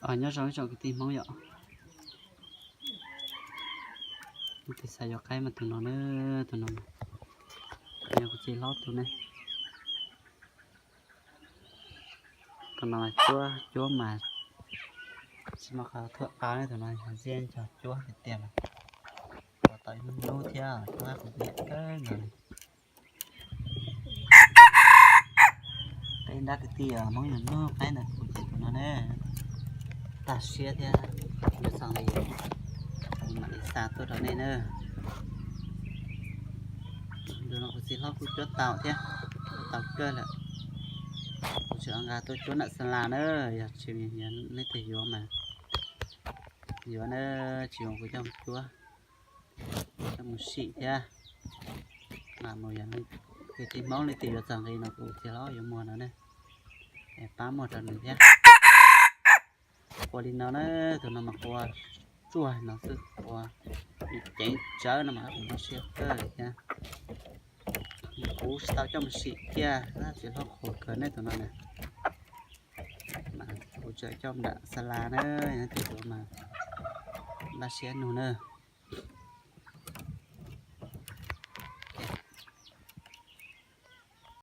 Nyob zoo ib tsoom kwv tij Hmoob yom. Tus xav yuav qaib mas tus no na, tus no yog kuv txiv hlob tus ne. Tus no cuab, cuab mas tsis muaj qhov thuam qab ne, tus no yog ziab nco cuab tiag tiag mas. Ua tau ib lub hnub thiab, cuab kuv nyiam kawg nkaus li. Peb nrab kwv tij Hmoob yog hnub qaib ntawm kuv ces tus no ne, tag siab thiab, yuav txog li, kuv mam li xa tuaj rau nej na. Tus no kuv txiv hlob kuj cuab tau thiab, cuab tau kawg lawm. Kuv tseem nqa tuaj cuab nram xa las na, yog tsis, yog leej twg yuav mas yuav na, tsis yuav kuv coj mus cuab, coj mus sim thiab. Mas mus yog kwv tij Hmoob leej twg yuav txog nqi no kuv txiv hlob yuav muag no ne, es pab muag rau nws thiab. Qua li no na, tus no mas qua tsuag no xwb, qua ceev tsawv no mas kuv muab siab kawg thiab. Kuv tsis tau coj mus sim kiag, txiv hlob qhuas kawg ne tus no na. Kuv tseem coj nram xa las na, yog tus yuav mas npaj siab nug na.